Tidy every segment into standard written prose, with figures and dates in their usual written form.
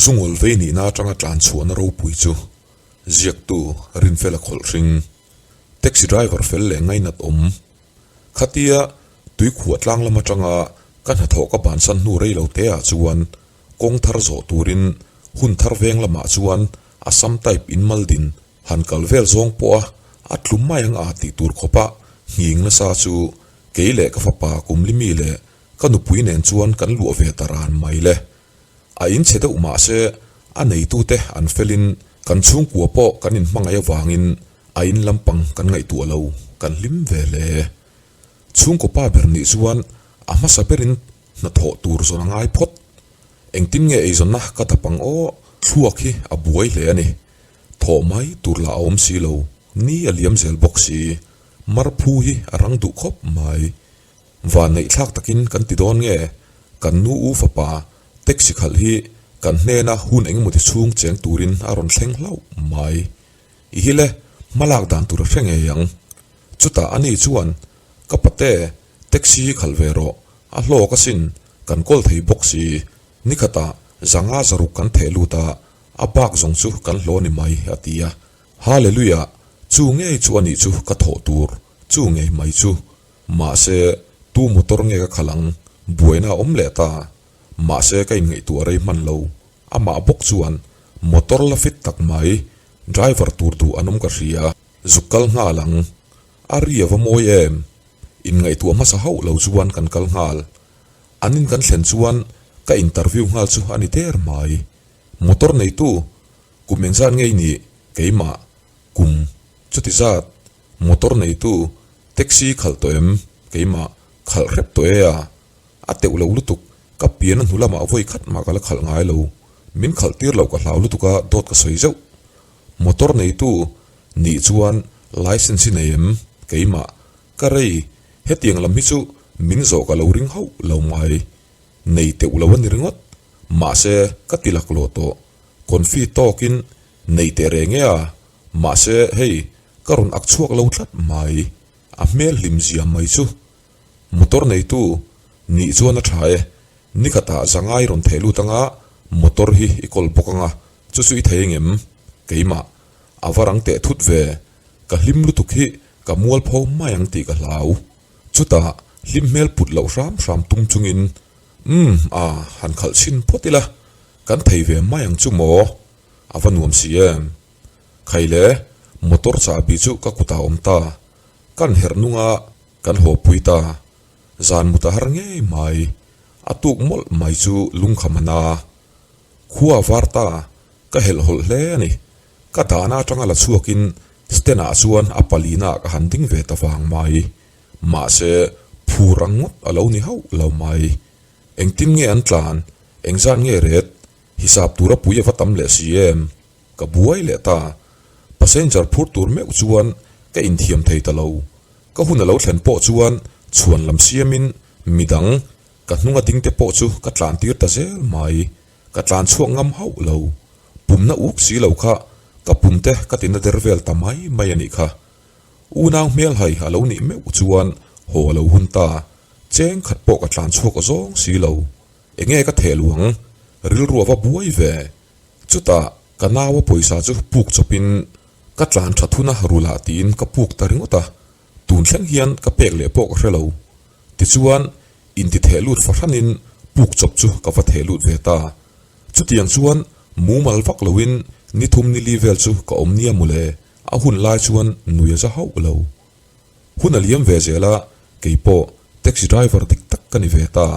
Zungawl vei nihna atanga tlan chhuahna ropui chu ziaktu Rinfela khawlhring, taxi driver fel leh ngainat awm. Khatia tuikhuah tlang lam atanga ka hnathawh ka bansan hnu rei lo te ah chuan kawng thar zawh turin hun thar veng lamah chuan Assam type in maldin han kal vel zawng pawha a tlu mai ang a tih tur khawpa nghing nasa chu kei leh ka fapa Kumlimi leh ka nupui nen chuan kan luah ve ta ran mai le. A in chhe deuh mah se a neitute an felin kan chhungkua pawh kan inhmangaih avangin a in lampang kan ngaihtuah lo, kan hlim ve hle. Chhungkaw pa ber nih chuan a hmasa berin hnathawh tur zawn a ngai phawt. Engtin nge eizawnna ka dap ang aw? Thluak hi a buai hle a ni. Thawh mai tur lah a awm si lo, ni a liam zel bawk si. Marphu hi a rang duh khawp mai. Vanneih thlak takin kan ti dawn nge? Kan nu u fapa taxi khalh hi kan hnena hun engemaw ti chhung cheng turin a rawn thleng hlauh mai. I hi le, hmalak dan tur a hre ngei ang. Chutah ani chuan, Ka pate, taxi hi khalh ve rawh, a hlawk asin, kan kawl thei bawk si, nikhatah zanga zaruk kan theh lut a, a bak zawng chu kan hlaw ni mai, a ti a. Hallelujah, chu ngei chu anih chu ka thawh tur, chu ngei mai chu. Mahse, tu motor nge ka khalh ang? Buaina a awm leh ta. Mahse, ka inngaihtuah rei hman lo. Amah bawk chuan motor la fit tak mai, driver tur duh an awm ka hria. Zuk kal nghal ang. A ri a va mawi em? Inngaihtuah hmasa hauh lo chuan kan kal nghal. An in kan thlen chuan ka interview nghal chu a ni der mai. Motor neitu, kum engzat nge i nih? Keimah, kum chuti zat. Motor neitu taxi khalh tawh em? Keimah, khalh hrep tawh e a. A teuh lo lutuk, ka pian a hnu lamah vawi khat mah ka la khalh ngai lo. Min khalh tir loh ka hlau lutuk a, dawt ka sawi zeuh. Motor neitu nih chuan licence hi nei em? Keimah, ka rei, hetiang lam hi chu min zawh ka lo ring hauh lo mai. Nei teuh lo a ni ringawt. Mahse, ka ti laklawh tawh. Confi tawkin nei teh reng e a. Mahse, hei, ka rawn ak chhuak lo tlat mai. A hmel hlim zia mai chu. Motor neitu nih chuan a tha e. Nikhatah zangai rawn theh lut anga motor hi i kawl bawk anga chu chu i thei engem? Keimah, a va rang teh thut ve. Ka hlim lutuk hi ka mualpho mai ang tih ka hlau. Chutah hlim hmel put loh hram hram tum chungin, Umm, a han khalh chhin phawt ila, kan thei ve mai ang chu maw? A va nuam si em? Khaile, motor chahbi chu ka kutah a awm ta. Kan herh nunga kan haw pui ta. Zan mut a har ngei mai. A tuk mawlh mai chu lungkham a na. Khua a var ta, ka helh hawlh hle a ni. Ka dahna atanga la chhuakin stand ah chuan a palina ah ka han ding ve ta vang mai. Mahse, phur ang ngawt a lo ni hauh lo mai. Engtin nge an tlan? Engzat nge ret? Hisap tura pui a va tam leh si em? Ka buai leh ta. Passenger phur tur meuh chuan ka inthiam thei ta lo. Ka hun a lo thlen pawh chuan chhuan lam siamin midang ka hnunga ding te pawh chu ka tlan tir ta zel mai. Ka tlan chhuak ngam hauh lo. Pumna uk si lo kha ka pum te ka tina der vel ta mai mai a nih kha. Unau hmelhai a lo nih meuh chuan haw a lo hun ta. Cheng khat pawh ka tlan chhuak zawng si lo. Enge ka theh luang? Rilru a va buai ve. Chutah ka naua pawisa chu puk chawpin ka tlan tha thun a rulah tiin ka puk ta ringawt a, tun thleng hian ka pek leh pawh ka hre lo. Tichuan inti theh lut fahranin puk chawp chu ka va theh lut ve ta. Chutiang chuan mumal vak loin ni thum ni li vel chu ka awm nia mawle, a hun lai chuan nui a za hauh lo. Hun a liam ve zel a, keipawh taxi driver dik tak ka ni ve ta.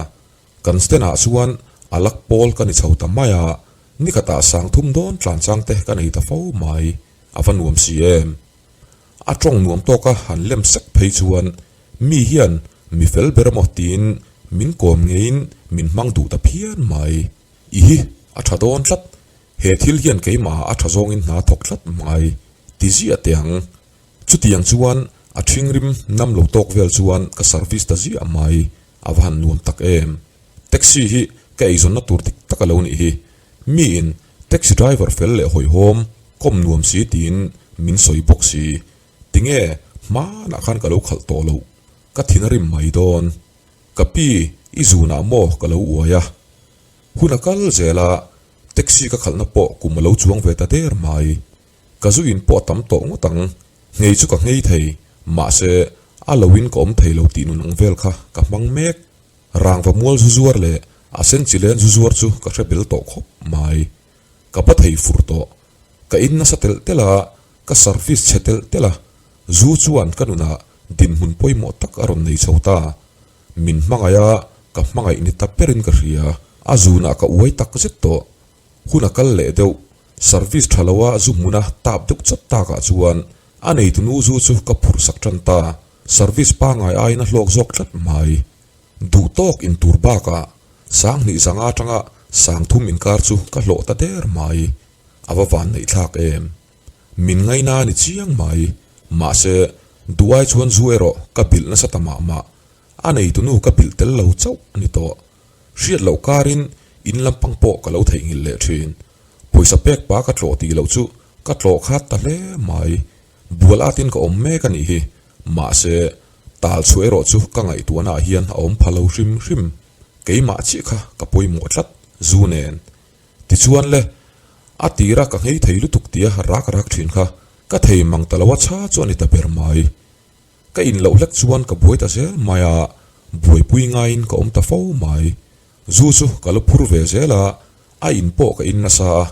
Kan stand ah chuan a lak pawl ka ni chho ta mai a, nikhatah sang thum dawn tlan chang te ka nei ta fo mai, a va nuam si em. A tawng nuam tawka han lem sek phei chuan mi hian mi fel ber emaw tiin min kawm ngeiin min hmang duh ta phian mai. I hi a tha dawn tlat, he thil hian keimah a tha zawngin hna thawk tlat mai ti ziah teh ang. Chutiang chuan a thingrim nam lo tawk vel chuan ka service ta ziah mai. A va han nuam tak em? Taxi hi ka eizawnna tur dik tak a lo nih hi. Miin taxi driver fel leh hawihhawm, kawm nuam si tiin min sawi bawk si. Tinge hmanah khan ka lo khalh tawh loh? Ka thin a rim mai dawn. Ka pi, i zunah maw ka lo uai a? Hun a kal zel a. Taxi ka khalhna pawh kum a lo chuang ve ta der mai. Ka zu in pawh a tam tawh ngawt ang. Nghei chu ka nghei thei, mahse a lo in ka awm thei lo tih nun ang vel kha ka hmang mek. Rangva mual zu zuar leh a sen chi len zu zuar chu ka hre bel tawh khawp mai. Ka ba thei fur tawh. Ka in nasa telh telh a, ka service chhe telh telh a, zu chuan ka nunah dinhmun pawimawh tak a rawn nei chho ta. Min hmangaih a, ka hmangaih ni ta berin ka hria. A zunah ka uai tak zet tawh. Hun a kal leh deuh, service tha loa zu hmuna tap deuh chawt takah chuan a neitunu zu chu ka phurh sak tan ta. Service pangngai aiin a hlawk zawk tlat mai. Duh tawk in tur bakah Sanghnih zanga atanga Sangthum inkar chu ka hlawh ta der mai. A va van neih thlak em. Min ngaina a ni chiang mai. Mahse, duai chuan zu erawh ka bilh nasa ta mah mah. A neitunu ka bilh tel lo chauh a ni tawh. Hriat loh karin in lampang pawh ka lo theihnghilh leh thin. Pawisa pek pa ka tlawh tih loh chu ka tlawh khat ta hle mai. Bual atin ka awm mek a nih hi. Mahse, tal chhuah erawh chu ka ngaihtuahna ah hian a awm pha lo hrim hrim. Keimah chiah kha ka pawimawh tlat, zu nen. Tichuan le, a tira ka nghei thei lutuk tia rak rak thin kha ka thei mang ta lo a chha chu a ni ta ber mai. Ka in loh hlek chuan ka buai ta zel mai a, buaipui ngaiin ka awm ta fo mai. Zu chu ka lo phur ve zel a, a in pawh ka in nasa a,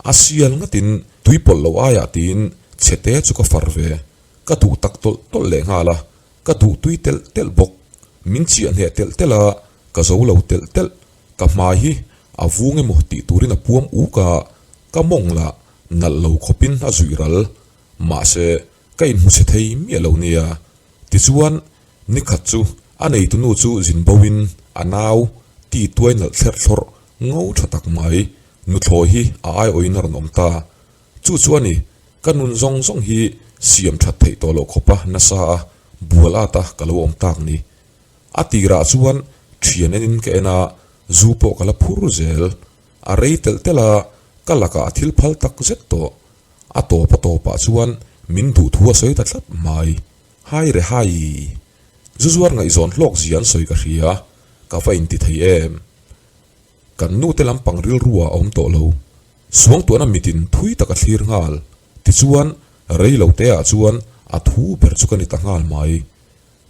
a sial ngatin tui pawlh loh aiah tiin chhete chu ka far ve. Ka duh tak tawlh tawlh leh nghal a, ka duh tui telh telh bawk. Min chiah hneh telh telh a, ka zo lo telh telh. Ka hmai hi a vung emaw tih turin a puam uk a, ka mawng lah nalh lo khawpin a zuih ral. Mahse, ka inhmu chhe thei miah lo nia. Tichuan, nikhat chu a neitunu chu zin boin a nau ti tuai nalh thlerh thlawrh ngo tha tak mai nuthlawi hi a aiawhin a rawn awm ta. Chu chu a ni, ka nun zawng zawng hi siam that theih tawh loh khawpa nasa a, bual at a ka lo awm tak ni. A tirah chuan thian enin ka en a, zu pawh ka la phur zel. A rei telh telh a, ka lakah a thil phal tak zet tawh. A tawp a tawpah chuan min duh thu a sawi ta tlat mai. Hai re hai! Zu zuar ngaihzawn hlawk zia an sawi ka hria, ka va inti thei em? Kan nute lampang rilru ah a awm tawh lo. Suangtuahna mitin thui tak a thlir nghal. Tichuan, rei lo te ah chuan a thu ber chu ka ni ta nghal mai.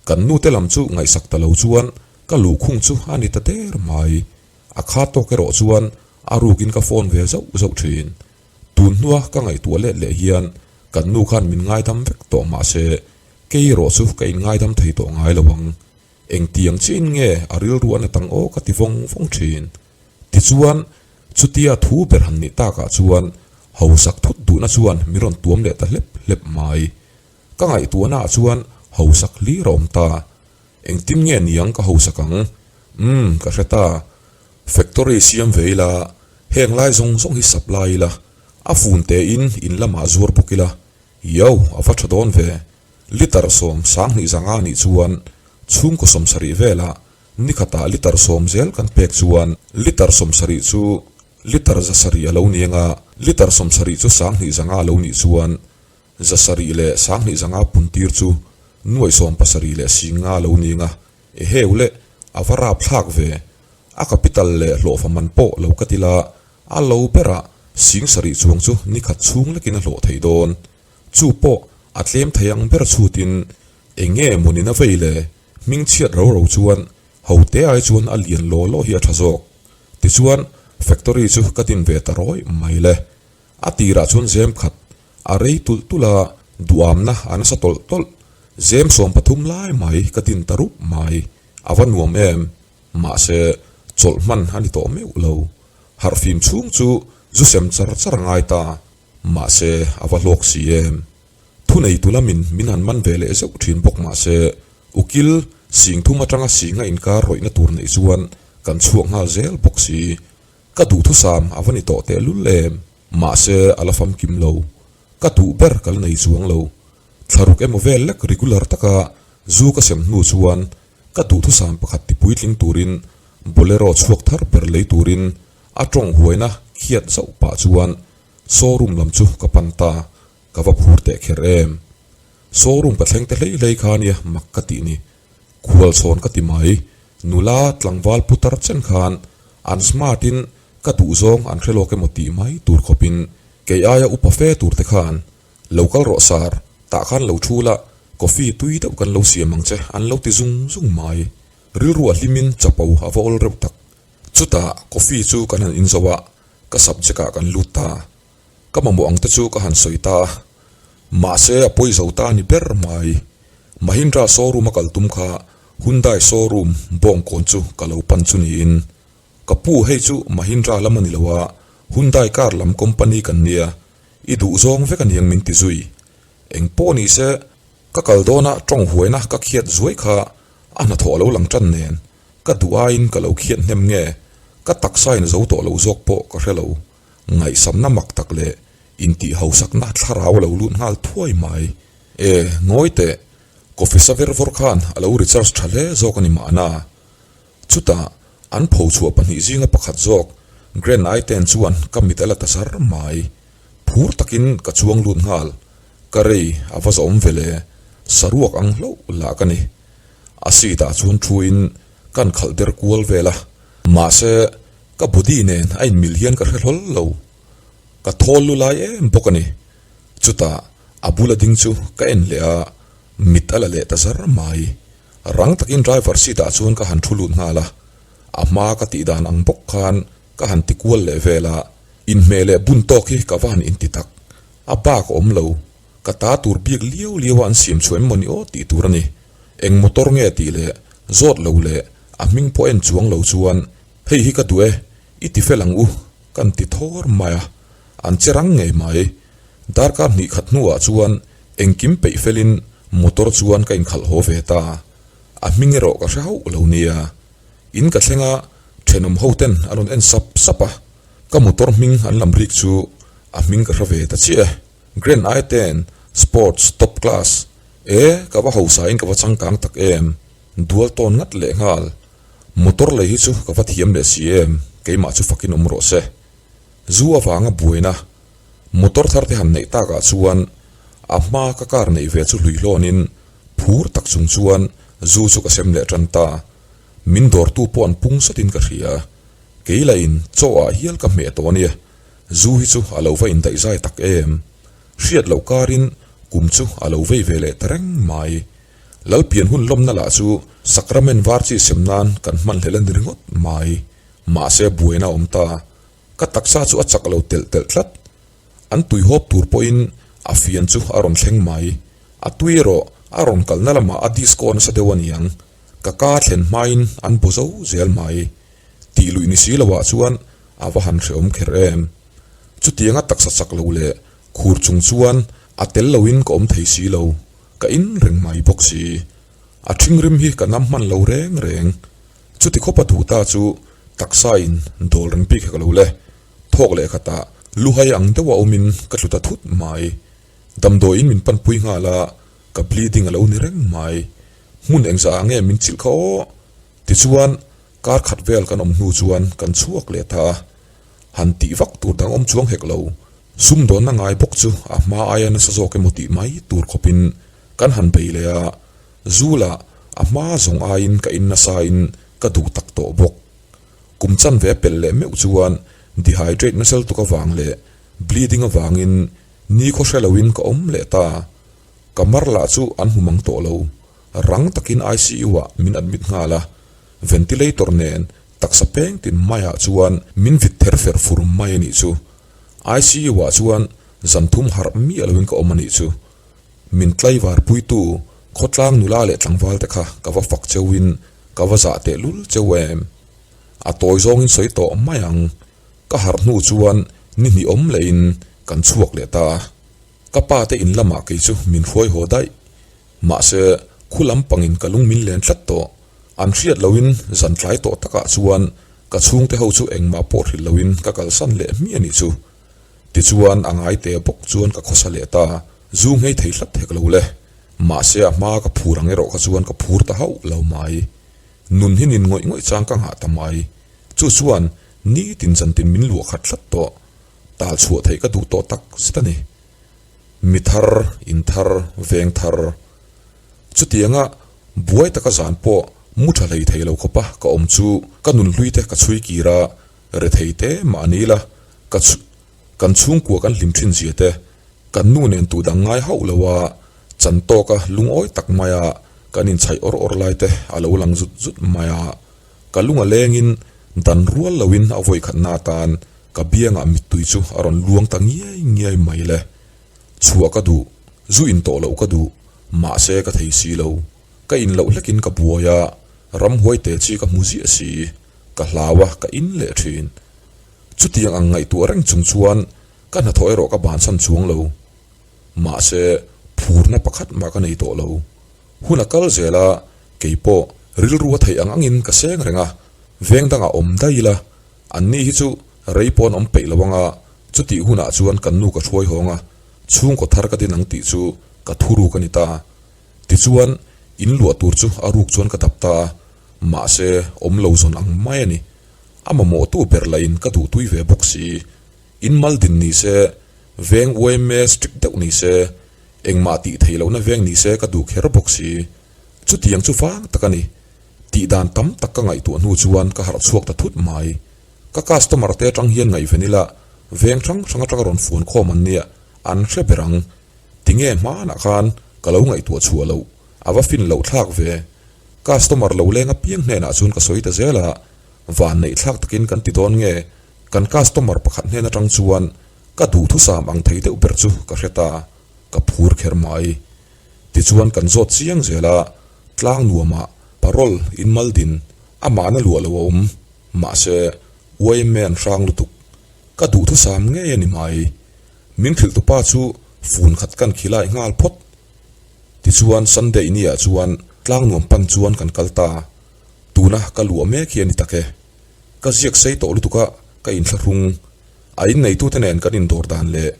Kan nute lam chu ngaihsak ta lo chuan ka luhkhung chu a ni ta der mai. A kha tawk erawh chuan a rukin ka phone ve zauh zauh thin. Tun hnua ka ngaihtuah let leh hian kan nu khan min ngaidam vek tawh mahse kei erawh chu ka inngaidam thei tawh ngai lo ang. Engtiang chiahin nge a rilru a natang aw ka ti vawng vawng thin. Tichuan, chutia thu ber han nih takah chuan hausak thut duhna chuan min rawn tuam leh ta hlep hlep mai. Ka ngaihtuahna ah chuan hausak hlir a awm ta. Engtin nge niang ka hausak ang? Umm, ka hre ta. Factory siam ve ila, heng lai zawng zawng hi supply ila, a fun tein in lamah zuar bawk ila, yo, a va tha dawn ve. Litre 72 zanga nih chuan chhungkaw 70 velah nikhatah litre sawm zel kan pek chuan litre 70 chu litre 700 a lo ni anga, litre 70 chu 20 zanga a lo nih chuan 700 leh 20 zanga puntir chu nuaih 70 leh 50 a lo ni anga, eheu leh a va rap thlak ve. A capital leh hlawhfa man pawh lo ka ti la, a lo berah 70 chuang chu nikhat chhung lekin a hlawh thei dawn. Chu pawh a tlem thei ang ber chhutin eng nge mawnin a vei le? Hming chhiat ro ro chuan hote ai chuan a lian law law hi a tha zawk. Tichuan factory chu ka din ve ta rawih mai le. A tirah chuan zem khat a rei tulh tulh a, duamna a nasa tawlh tawlh. Zem 13 lai mai ka din ta rup mai. A va nuam em? Mahse chawlh hman a ni tawh meuh lo. Harhfim chhung chu zu sem char char a ngai ta. Mahse, a va hlawk si em? Thuneitu lamin min han man ve leh zeuh thin bawk mahse, ukil 3000 atanga singa inkar rawihna tur neih chuan kan chhuak nghal zel bawk si. Ka duhthusam a va ni tawh tehlul em? Mahse, a la famkim lo. Ka duh ber ka la nei chuang lo. Thlaruk emaw vel lek regular taka zu ka sem hnu chuan ka duhthusam pakhat tipuitling turin Bolero chhuak thar ber lei turin A tawng huaina khiat zauh pah chuan showroom lam chu ka pan ta, ka va phur teh kher em. Showroom ka thleng te hlei hlei kha nia mak ka tih ni. Khual chhawn ka ti mai, nula tlangval putar chen khan an smart in. Ka duhzawng an hre lawk emaw tih mai tur khawpin kei aia upa fe tur te khan lo kal rawh sar, tah khan lo thu la, coffee tui deuh kan lo siam ang che an lo ti zung zung mai. Rilru a hlimin chapo a va awl reuh tak. Chutah coffee chu kan han inzo a, ka subject ah kan lut ta. Ka mamawh ang te chu ka han sawi ta a, mahse a pawi zo ta a ni ber mai. Mahindra showroom a kal tum kha Hyundai showroom bawngkawn chu ka lo pan chu niin. Ka pu hei chu Mahindra lam a ni lo a, Hyundai car lam company kan nia, i duh zawng vek a niang min ti zui. Eng pawh ni se, ka kal dawna tawng huaina ka khiat zuai kha a hnathawh a lo lang tan nen, ka duh aiin ka lo khiat hnem nge, ka taksa in zo tawh lo zawk pawh ka hre lo. Ngaihsamna mak tak leh intih hausakna thlarau a lo lut nghal thuai mai. E, ngawi teh, coffee sa ver vawr khan a lo recharge tha hle zawk a ni mahna. Chutah, an pho chhuah pahnih zinga pakhat zawk Grand i-ten chuan ka mit a la ta zar mai. Phur takin ka chuang lut nghal. Ka rei a va zawm ve le, saruak ang hlauh lah ka ni. A seat ah chuan thuin kan khalh der kual vel a, mahse ka body nen a inmil hian ka hre hlawl lo. Ka thawl lu lai em bawk a ni. Chutah a bula ding chu ka en leh a, mit a la leh ta zar mai. Rang takin driver seat ah chuan ka han thu lut nghal a, a hma ka tih dan ang bawk khan ka han ti kual leh vel a, inhmeh leh bun tawk hi ka va han inti tak. A bak a awm lo, ka ta tur bik liau liau a an siam chhuah em mawni aw tih tur a ni. Eng motor nge tih leh zawt lo leh a hming pawh en chuang lo chuan hei hi ka duh e, i ti fel ang u kan ti thawr mai a, an che rang ngei mai. Darkar hnih khat hnuah chuan engkim peih felin motor chuan ka inkhalh haw ve ta. A hming erawh ka hre hauh lo nia. In ka thleng a, thenawm ho ten an rawn en sap sap a, ka motor hming an lam rik chu a hming ka hre ve ta chiah e. Grand i-ten Sports Top Class e ka va hausa in ka va changkang tak em, dual tawn ngat leh nghal. Motor lei hi chu ka va thiam leh si em, keimah chu fakin awm rawh se. Zu avanga buaina motor thar te han neih takah chuan a hma ka car neih ve chu hluihlawnin phur tak chung chuan zu chu ka sem leh tan ta. Min dawrtu pawh an pung satin ka hria. Kei lahin chaw ah hial ka hmeh tawh ania, zu hi chu a lo va indaih zai tak em. Hriat loh karin kum chu a lo vei ve leh ta reng mai. Lalpian hun lawmna lah chu sakramen var chi sem nan kan hman hlel a ni ringawt mai. Mahse buaina a awm ta. Ka taksa chu a chak lo telh telh tlat. An tui hawp tur pawhin a fian chu a rawn thleng mai. A tui erawh a rawn kalna lamah a disco nasa deuh a niang. Ka ka thlen hmain an bu zo zel mai. Tih luih ni si loah chuan a va han hrehawm kher em. Chutianga taksa chak lo leh khur chung chuan a tel loin ka awm thei si lo. Ka in reng mai bawk si. A ṭhingrim hi ka nam hman lo reng reng. Chuti khawpa duh ta chu taksa in dawl reng bik hek lo le. Thawk leh khatah luhai ang deuha awmin ka tlu ta thut mai. Damdawiin min panpui nghal a, ka bleeding a lo ni reng mai. Hmun engzah ah nge min chilh kha aw? Tichuan kar khat vel kan awm hnu chuan kan chhuak leh ta a. Han tih vak tur dang awm chuang hek lo. Sumdawnna ngai bawk chu a hma aia nasa zawk emaw tih mai tur khawpin kan han bei leh a. Zu lah a hma zawng aiin ka in nasa in ka duh tak tawh bawk. Kum chanve a pelh leh meuh chuan dehydrate nasal tuk avang leh bleeding avangin nikhaw hre loin ka awm leh ta. Ka mar lah chu an hmu mang tawh lo. Rang takin ICU ah min admit nghal a, ventilator nen taksa peng tin maiah chuan min vit ther fer fur mai a nih chu. ICU ah chuan zan thum harh miah loin ka awm a nih chu. Min tlaivar puitu khawtlang nula leh tlangval te kha ka va fak cheuhin ka va zah tehlul cheu em? A tawi zawngin sawi tawh mai ang. Ka harh hnu chuan ni hnih awm lehin kan chhuak leh ta a. Ka pa te in lamah kei chu min hruai haw daih. Mahse, khu lampangin ka lung min len tlat tawh. An hriat lohin zan tlai tawh takah chuan ka chhungte ho chu engmah pawh hrilh lohin ka kalsan leh hmiah nih chu. Tichuan a ngai te bawk chuan ka khawsa leh ta, zu nghei thei hlat hek lo le. Mahse a hma ka phur ang erawh kha chuan ka phur ta hauh lo mai. Nun hi nin ngawih ngawih chang ka nghah ta mai. Chu chuan nitin zantin min luah khat hlat tawh. Tal chhuah theih ka duh tawh tak zet a ni. Mi thar, in thar, veng thar. Chutianga buai taka zan pawh mu tha hlei thei lo khawpa ka awm chu ka nun hlui te ka chhui kir a. Rethei te mah ni ila, ka kan chhungkua kan hlim thin zia te, kan nu nen tu dang ngai hauh lo a, chan tawka lungawi tak maia kan inchhaih awr awr lai te a lo lang zut zut mai a. Ka lung a lengin dan rual loin a vawikhatna atan ka biangah mittui chu a rawn luang ta ngiai ngiai mai le. Chhuah ka duh, zu in tawh loh ka duh, mahse ka thei si lo. Ka in loh hlekin ka buai a, ramhuai te chi ka hmu ziah si, ka hlau a, ka in leh thin. Chutiang ang ngaihtuah reng chung chuan ka hnathawh erawh ka bansan chuang lo. Mahse, phurna pakhat mah ka nei tawh lo. Hun a kal zel a, kei pawh rilru a theih ang angin ka seng reng a, veng dangah awm daih ila, anni hi chu rei pawh an awm peih lo ang a, chutih hunah chuan kan nu ka hruai hawng a, chhungkaw thar ka din ang tih chu ka thuruk a ni ta. Tichuan, in luah tur chu a ruk chuan ka dap ta a, mahse awm lo zawn ang mai a ni. A mamawhtu ber lahin ka duhtui ve bawk si. In mal din ni se, veng yma strict deuh ni se, engmah tih theih lohna veng ni se ka duh kher bawk si. Chutiang chu vang tak a ni. Tih dan tam tak ka ngaihtuah hnu chuan ka harh chhuak ta thut mai. Ka customer te atang hian ngaihven ila, veng hrang hrang atanga rawn fuan khawm an nia, an hre ber ang. Tinge hmanah khan ka lo ngaihtuah chhuah loh, a va fin loh thlak ve. Customer lo leng apiang hnenah chuan ka sawi ta zel a, van neih thlak takin kan ti dawn nge, kan customer pakhat hnen atang chuan ka duhthusam ang thei deuh ber chu ka hre ta, ka phur kher mai. Tichuan kan zawt chiang zel a, tlang nuamah parole in mal din, amahna luah lo a awm, mahse yma an hrang lutuk. Ka duhthusam ngei a ni mai. Min hrilh tupa chu fun khat kan khilai nghal phawt. Tichuan Sunday ni ah chuan tlang nuam pan chuan kan kal ta. Tuna ka luah mek hi a ni tak e. Ka ziak sei tawh lutuk a, ka inthlahrung. A inneitute nen kan indawr dan leh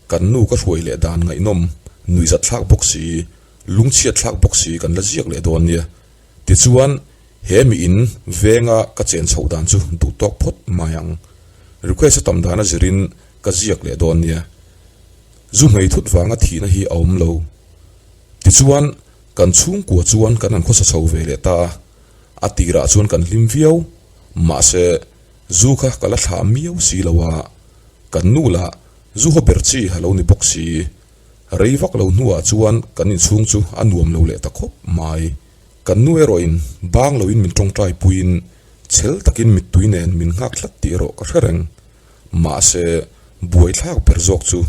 kan nu ka hruai leh dan ngaihnawm, nuihzat thlak bawk si, lungchhiat thlak bawk si kan la ziak leh dawn nia. Tichuan he mi in venga ka chen chhoh dan chu duh tawk phawt mai ang. Request a tam dan a zirin ka ziak leh dawn nia. Zu hmei thut vanga thihna hi a awm lo. Tichuan kan chhungkua chuan kan han khawsa chho ve leh ta a, a tirah chuan kan hlim viau. Mahse zu kha ka la thlah miau si lo a, kan nu lah zu haw ber chi a lo ni bawk si. Rei vak lo hnuah chuan kan inchhung chu a nuam lo leh ta khawp mai. Kan nu erawhin bang loin min tawngtai puiin chhel takin mittui nen min nghak tlat tih erawh ka hre reng. Mahse, buaithlak ber zawk chu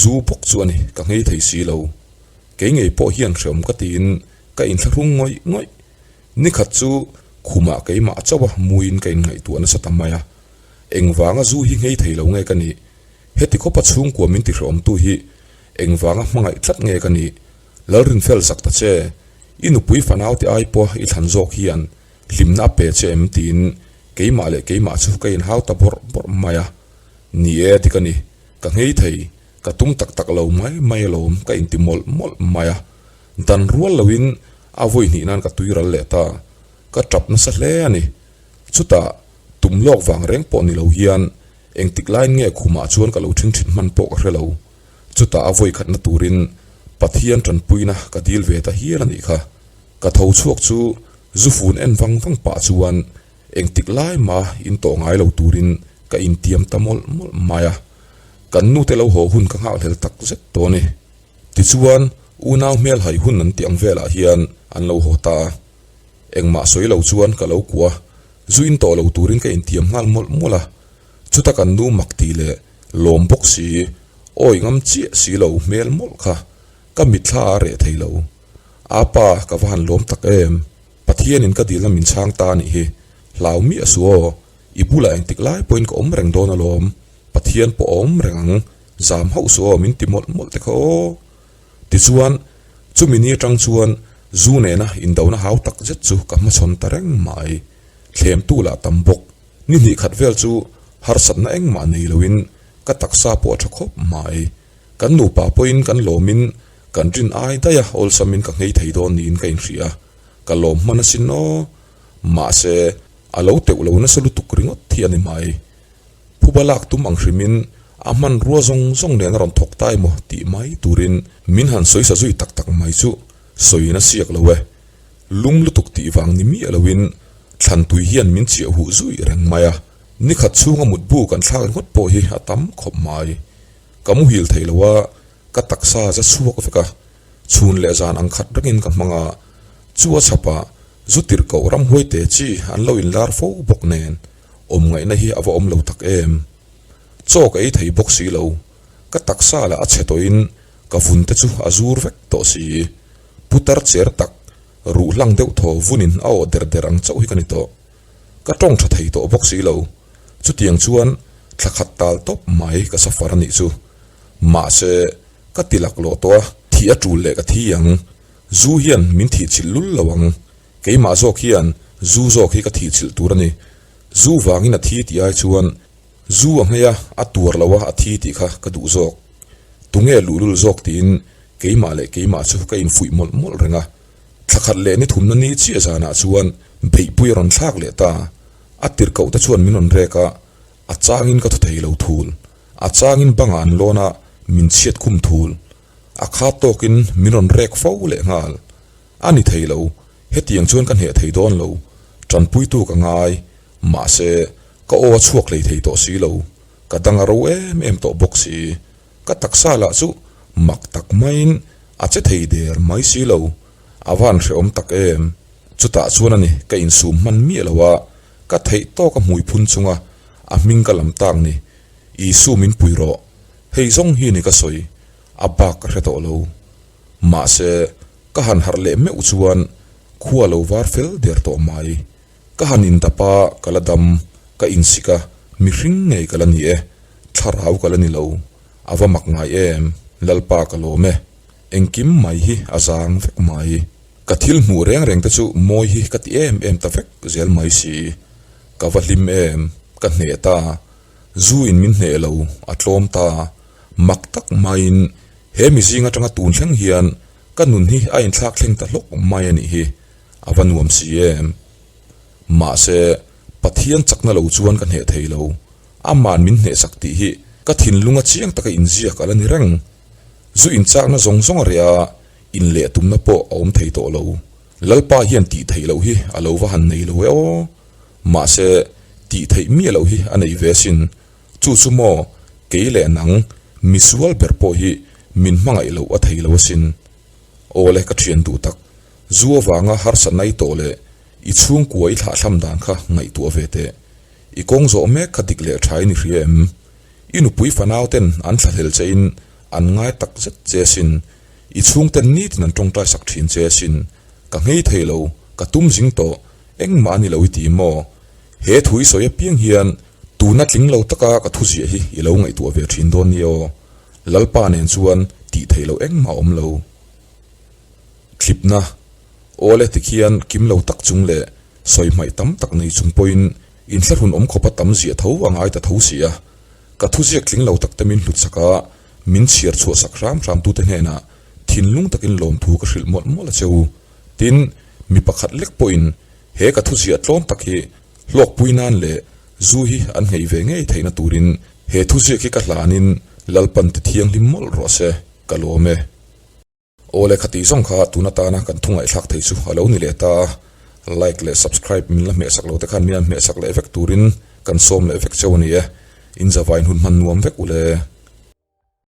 zu bawk chu a ni, ka nghei thei si lo. Kei ngei pawh hian hreawm ka tiin ka inthlahrung ngawih ngawih. Nikhat chu khumah keimah chauh a muiin ka inngaihtuah nasa ta mai a. Engvanga zu hi nghei thei lo nge ka nih? Heti khawpa chhungkua min tihreawmtu hi engvanga hmangaih tlat nge ka nih? Lalrinfel zak ta che, i nupui fanaute ai pawh i thlan zawk hian hlimna a pe che em tiin keimah leh keimah chu ka inhau ta bawrh bawrh mai a. Ni e dik a ni, ka nghei thei, ka tum tak tak lo mai mai alawm ka inti mawlh mawlh mai a. Dan rual loin a vawi hnih nan ka tui ral leh ta, ka tap nasa hle a ni. Chutah tum lawk vang reng pawh ni lo hian engtik laiin nge khumah chuan ka lo ṭhingṭhit hman pawh ka hre lo. Chutah a vawi khatna turin Pathian ṭanpuina ka dil ve ta hial a nih kha. Ka tho chhuak chu zu fun en vang vang pah chuan engtik lai mah in tawh ngai lo turin ka intiam ta mawlh mawlh mai a. Kan nute lo haw hun ka nghakhlel tak zet tawh a ni. Tichuan unau hmelhai hun an tih ang velah hian an lo haw ta a. Engmah sawi lo chuan ka lo kuah a, zu in tawh lo turin ka intiam nghal mawlh mawlh a. Chuta kan nu mak tih leh lawm bawk si, awi ngam chiah si lo hmel mawlh kha ka mitthla a reh thei lo. A pa ka va han lawm tak em? Pathianin ka dilna min chhang ta anih hi. Hlau miah suh aw, i bulah engtik lai pawhin ka awm reng dawn alawm. Pathian pawh a awm reng ang, zam hauh suh aw min ti mawlh mawlh te kha aw. Tichuan, chumi ni atang chuan zu nena indona hau tak zet chu ka hmachhawn ta reng mai. Thlemtu lah tam bawk. Ni hnih khat vel chu harsatna engmah nei loin ka taksa pawh a tha khawp mai. Kan nupa pawhin kan lawmin kan rin ai daih a, awlsamin ka nghei thei dawn niin ka inhria. Ka lawm hman asin aw. Mahse, a lo teuh lo nasa lutuk ringawt hi a ni mai. Phuba lak tum ang hrimin a hmanrua zawng zawng nen a rawn thawk ta emaw tih mai turin min han sawi sa zui tak tak mai chu sawiin a siak lo e. Lum lutuk tih vang ni miah loin thlantui hian min chiah huh zui reng mai a. Nikhat chhunga mutbu kan thlak ringawt pawh hi a tam khawp mai. Ka muhil thei lo a, ka taksa za chhuak vek a, chhun leh zan ang khat rengin ka hmang a, chu a chhapah zu tirhkoh ramhuai te chi an lo inlar fo bawk nen awm ngaihna hi a va awm lo tak em. Chaw ka ei thei bawk si lo, ka taksa lah a chhe tawhin ka vun te chu a zur vek tawh si. Putar cher tak, ruh hlang deuh thaw vunin a awh der der ang chauh hi ka ni tawh. Ka tawng tha thei tawh bawk si lo. Chutiang chuan thla khat tal tawp mai ka safar a nih chu. Mahse, ka ti laklawh tawh a, thih a tul leh ka thi ang. Zu hian min thih chilh lul lo ang. Keimah zawk hian zu zawk hi ka thih chilh tur a ni. Zu vangin a thi tih ai chuan zu a nghei a, a tuar lo a, a thi tih kha ka duh zawk. Tunge luhlul zawk tiin keimah leh keimah chu ka infuih mawlh mawlh reng a. Thla khat leh ni thumna ni chiah zanah chuan beihpui a rawn thlak leh ta. A tirhkoh te chuan min rawn rek a, a changin ka thaw thei lo thul. A changin bangah an lawn a, min chhiat khum thul. A khat tawkin min rawn rek fo leh nghal. A ni thei lo, hetiang chuan ka hneh thei dawn lo. Tanpuitu ka ngai, mahse, ka aw a chhuak hlei thei tawh si lo. Ka dang a ro em em tawh bawk si. Ka taksa lah chu mak tak maiin a che thei der mai si lo, a van hrehawm tak em. Chutah chuan a ni ka insum hman miah lo a, ka theih tawk a hmui phun chunga a hming ka lam tak ni. Isu min pui rawh, hei zawng hi ni ka sawi, a bak ka hre tawh lo. Mahse, ka han harh leh meuh chuan khua lo var fel der tawh mai. Ka han indap a, ka la dam, ka insik a, mihring ngei ka la ni e, thlarau ka la ni lo, a va mak ngai em, Lalpa ka lawm e, engkim mai hi a zang vek mai. Ka thil hmuh reng reng te chu mawi hi ka ti em em ta vek zel mai si, ka va hlim em, ka hneh ta, zu in min hneh lo, a tlawm ta, mak tak maiin he mizing atanga tun thleng hian ka nun hi a inthlak thleng ta hlawk mai a nih hi. A va nuam si em? Mahse, Pathian chakna lo chuan ka hneh thei lo. Aman min hnehsak tih hi ka thinlunga chiang taka inziak a la ni reng. Zu inchakna zawng zawng a reh a, inleh tumna pawh a awm thei tawh lo. Lalpa hian tih theih loh hi a lo va han nei lo e aw. Mahse, tih theih miah loh hi a nei ve asin. Chu chu maw, kei leh nang, misual ber pawh hi min hmangaih loh a thei lo asin. Awle ka thian duh tak, zu avanga harsatna i tawh leh i chhungkua i thlahthlam dan kha ngaihtuah ve teh. I kawng zawh mek kha dik leh tha in i hria em? I nupui fanau ten an thlahlel che in an ngai tak zet che asin, i chhungten nitin an tawngtai sak thin che asin. Ka nghei thei lo, ka tum zing tawh, engmah a ni lo i ti maw? He thu i sawi apiang hian tuna tling lo taka ka thuziah hi i lo ngaihtuah ve thin dawn nia aw. Lalpa nen chuan tih theih loh engmah a awm lo. Thlipna, Awle tikhian kim lo tak chung leh sawi hmaih tam tak nei chung pawhin inthlahrun awm khawpa tam ziah tho a ngai ta tho si a. Ka thuziak tling lo takte min hlutsak a, min chhiar chhuahsak hram hramtute hnenah thinlung takin lawmthu ka hrilh mawlh mawlh a che u. Tin, mi pakhat lek pawhin he ka thuziah tlawm tak hi hlawkpui nan leh zu hi an ngei ve ngei theihna turin He thuziak hi ka hlanin Lalpan ti thianghlim mawlh rawh se, ka lawm e. Awle kha tih zawng kha tun atana kan thu ngaihthlak thei chu a lo ni leh ta a, like leh subscribe min la hmehsak lo te khan min han hmehsak leh vek turin kan sawm leh vek cheu a ni e, in zavain hun hman nuam vek ule.